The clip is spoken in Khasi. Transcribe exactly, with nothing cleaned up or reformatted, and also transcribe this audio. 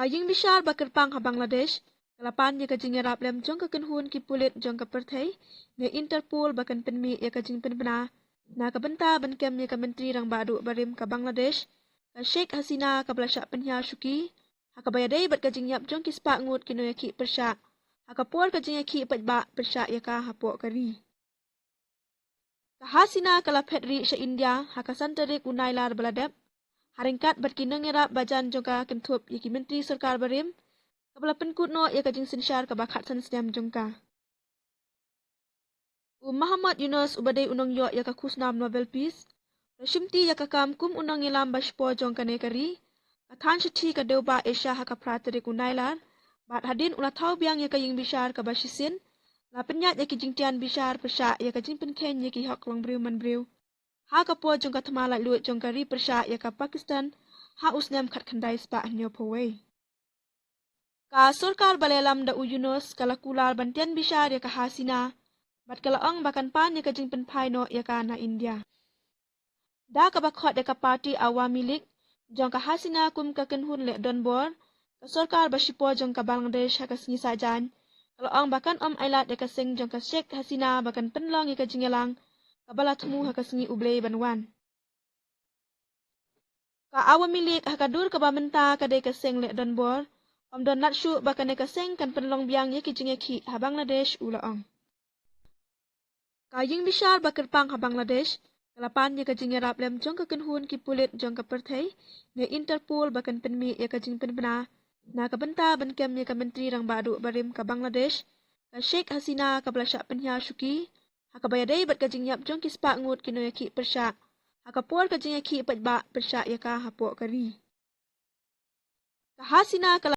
Ïing bishar ba kyrpang ha Bangladesh ka la pan ïa ka jingïarap lem jong ka kynhun ki pulit jong ka pyrthei ne Interpol ba kan pynmih ïa ka jingpynbna na ka bynta ban kem ïa ka Myntri Rangbah Duh barim ka Bangladesh, ka Sheikh Hasina, kaba la shah pynhiar shuki ha kaba ïadei bad ka jingïap jong ki spah ngut ki nongïakhih pyrshah ha ka por ka jingïakhih paidbah pyrshah ïa ka hapoh ka ri. Ka Hasina ka la phet rieh sha India ha ka san tarik u Nailar ba la dep, ha ryngkat bad ki nongïarap bajan jong ka kynthup ïa ki myntri sorkar barim, kaba la pynkut noh ïa ka jingsynshar kaba khatsan snem jong ka. U Muhammad Yunus, uba dei u nongïoh ïa ka khusnam Nobel Peace, u la shimti ïa ka kam kum u nongïalam ba shipor jong kane ka ri, ka than shathie ka dewbah Asia ha ka phra tarik u Nailar, bad hadien u la thaw biang ïa ka ïing bishar kaba shisien, la pynïaid ïa ki jingtian bishar pyrshah ïa ka jingpynkheiñ ïa ki hok longbriew manbriew ha ka por jong ka thma laitluid jong ka ri pyrshah ïa ka Pakistan ha u snem khatkhyndai spah hynñiewphew wei. Ka sorkar ba la ïalam da u Yunus ka la kular ban tian bishar ïa ka Hasina, bad ka la ong ba kan pan ïa ka jingpynphai noh ïa ka na India. Da kaba khot ïa ka party Awami League jong ka Hasina kum ka kynhun leh donbor, ka sorkar ba shipor jong ka Bangladesh ha ka sngi Saitjaiñ ka la ong ba kan ym ailad ïa ka seng jong ka Sheikh Hasina ba kan pynlong ïa ka jingïalang kaba la thmu ha ka sngi U Blei ban wan. Ka Awami League ha ka dur kaba mynta ka dei ka seng leh donbor, ym don lad shuh ba kane ka seng kan pynlong biang ïa ki jingïakhih ha Bangladesh, u la ong. Ka ïing bishar ba kyrpang ha Bangladesh ka la pan ïa ka jingïarap lem jong ka kynhun ki pulit jong ka pyrthei ne Interpol ba kan pynmih ïa ka jingpynbna na ka bynta ban kem ïa ka Myntri Rangbah Duh barim ka Bangladesh, ka Sheikh Hasina, kaba la shah pynhiar shuki ha kaba ïadei bad ka jingïap jong ki spah ngut ki nongïakhih pyrshah ha ka por ka jingïakhih paidbah pyrshah ïa ka hapoh ka ri. Ka Hasina ka la